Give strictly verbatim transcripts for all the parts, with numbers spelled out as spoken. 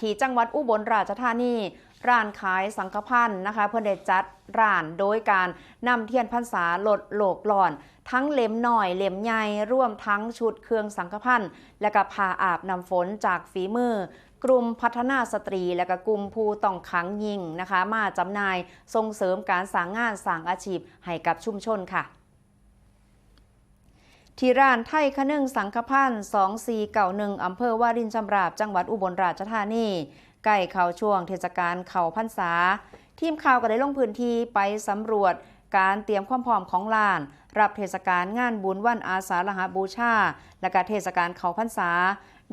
ที่จังหวัดอุบลราชธานี ร้านขายสังฆภัณฑ์นะคะ เพิ่นได้จัดร้านโดยการนำเทียนพรรษาลดโลกร้อน ทั้งเล่มน้อยเล่มใหญ่ รวมทั้งชุดเครื่องสังฆภัณฑ์ และก็ผ้าอาบน้ำฝนจากฝีมือ กลุ่มพัฒนาสตรี และก็กลุ่มผู้ต้องขังหญิงนะคะ มาจำหน่ายส่งเสริมการสร้างงานสร้างอาชีพให้กับชุมชนค่ะ ที่ร้านไทยคะนึงสังฆภัณฑ์ สองสี่เก้าหนึ่ง อำเภอวารินชำราบ จังหวัดอุบลราชธานี ใกล้เข้าช่วงเทศกาลเข้าพรรษา ทีมข่าวก็ได้ลงพื้นที่ไปสำรวจการเตรียมความพร้อมของร้าน รับเทศกาลงานบุญวันอาสาฬหบูชา และก็เทศกาลเข้าพรรษา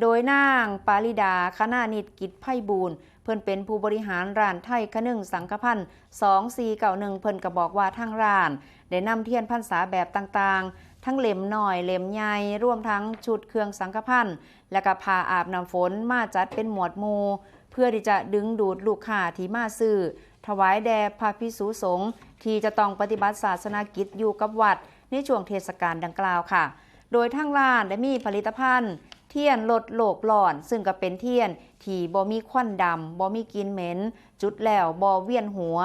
โดยนางปาริดา คณานิตกิจไพบูลย์ เพิ่นเป็นผู้บริหารร้านไทยคะนึงสังฆภัณฑ์ สองสี่เก้าหนึ่ง เพิ่นก็บอกว่าทางร้านได้นำเทียนพรรษาแบบต่างๆ ทั้งเล่มน้อยเล่มใหญ่ รวมทั้งชุดเครื่องสังฆภัณฑ์ และก็ผ้าอาบน้ำฝนมาจัดเป็นหมวดหมู่ เพื่อที่จะดึงดูดลูกค้าที่มาซื้อ ถวายแด่พระภิกษุสงฆ์ที่จะต้องปฏิบัติศาสนกิจอยู่กับวัดในช่วงเทศกาลดังกล่าวค่ะ โดยทางร้านได้มีผลิตภัณฑ์ เทียนลดโลกร้อน ซึ่งก็เป็นเทียนที่บ่มีควันดำ บ่มีกลิ่นเหม็น จุดแล้วบ่เวียนหัว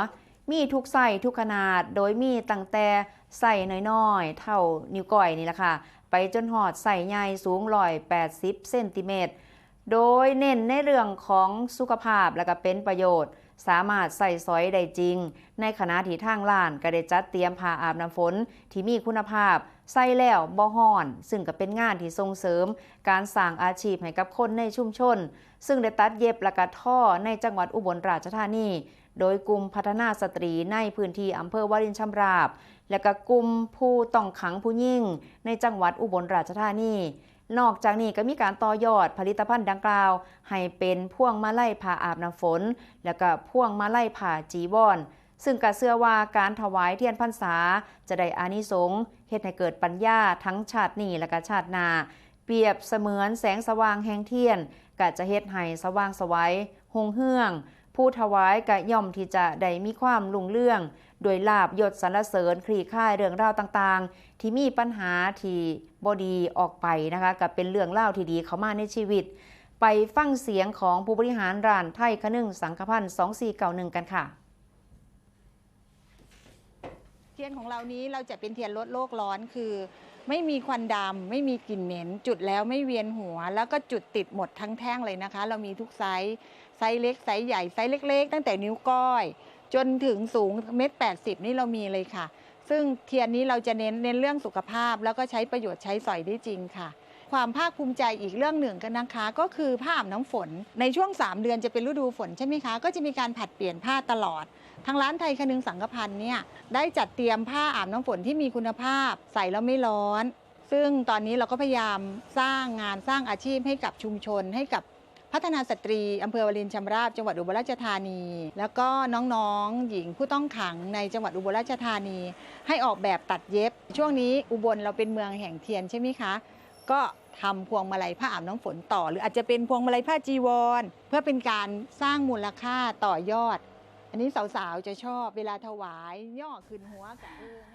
มีทุกไซส์ทุกขนาด โดยมีตั้งแต่ไซส์น้อยๆ เท่านิ้วก้อยนี่แหละค่ะ ไปจนฮอดไซส์ใหญ่สูง ร้อยแปดสิบเซนติเมตร โดยเน้นในเรื่องของสุขภาพ และก็เป็นประโยชน์ สามารถใช้สอยได้จริง ในขณะที่ทางร้านก็ได้จัดเตรียมผ้าอาบน้ำฝนที่มีคุณภาพ ใส่แล้วบ่ฮ้อน ซึ่งก็เป็นงานที่ส่งเสริมการสร้างอาชีพให้กับคนในชุมชน ซึ่งได้ตัดเย็บและก็ทอในจังหวัดอุบลราชธานี โดยกลุ่มพัฒนาสตรีในพื้นที่อำเภอวารินชำราบ และก็กลุ่มผู้ต้องขังผู้หญิงในจังหวัดอุบลราชธานี นอกจากนี้ก็มีการต่อยอดผลิตภัณฑ์ดังกล่าว ให้เป็นพวงมาลัยผ้าอาบน้ำฝน และก็พวงมาลัยผ้าจีวร ซึ่งก็เชื่อว่าการถวายเทียนพรรษาจะได้อานิสงส์ เฮ็ดให้เกิดปัญญาทั้งชาตินี้และก็ชาติหน้า เปรียบเสมือนแสงสว่างแห่งเทียน ก็จะเฮ็ดให้สว่างไสว รุ่งเรือง ผู้ถวายก็ย่อมที่จะได้มีความรุ่งเรือง ด้วยลาภยศสรรเสริญ คลี่คลายเรื่องราวต่างๆ ที่มีปัญหาที่บ่ดีออกไปนะคะ ก็เป็นเรื่องราวที่ดีเข้ามาในชีวิต ไปฟังเสียงของผู้บริหารร้านไทยคะนึงสังฆภัณฑ์ สองสี่เก้าหนึ่ง กันค่ะ เทียนของเรานี้เราจะเป็นเทียนลดโลกร้อนคือ ไม่มีควันดำไม่มีกลิ่นเหม็น จุดแล้วไม่เวียนหัว แล้วก็จุดติดหมดทั้งแท่งเลยนะคะ เรามีทุกไซส์ ไซส์เล็กไซส์ใหญ่ ไซส์เล็กๆ ตั้งแต่นิ้วก้อย จนถึงสูงเมตรแปดสิบนี่เรามีเลยค่ะ ซึ่งเทียนนี้เราจะเน้นเน้นเรื่องสุขภาพ แล้วก็ใช้ประโยชน์ใช้สอยได้จริงค่ะ ความภาคภูมิใจอีกเรื่องหนึ่งกันนะคะ ก็คือผ้าอาบน้ำฝน ในช่วง 3 เดือนจะเป็นฤดูฝนใช่ไหมคะ ก็จะมีการผลัดเปลี่ยนผ้าตลอด ทางร้านไทยคะนึงสังฆภัณฑ์เนี่ยได้จัดเตรียมผ้าอาบน้ำฝนที่มีคุณภาพ ใส่แล้วไม่ร้อน ซึ่งตอนนี้เราก็พยายามสร้างงานสร้างอาชีพให้กับชุมชน ให้กับพัฒนาสตรีอำเภอวารินชำราบ จังหวัดอุบลราชธานี แล้วก็น้องๆหญิงผู้ต้องขังในจังหวัดอุบลราชธานี ให้ออกแบบตัดเย็บ ช่วงนี้อุบลเราเป็นเมืองแห่งเทียนใช่ไหมคะ ก็ทำพวงมาลัยผ้าอาบน้ำฝนต่อ หรืออาจจะเป็นพวงมาลัยผ้าจีวร เพื่อเป็นการสร้างมูลค่าต่อยอด อันนี้สาวๆจะชอบเวลาถวายย่อขึ้นหัวกับเอิง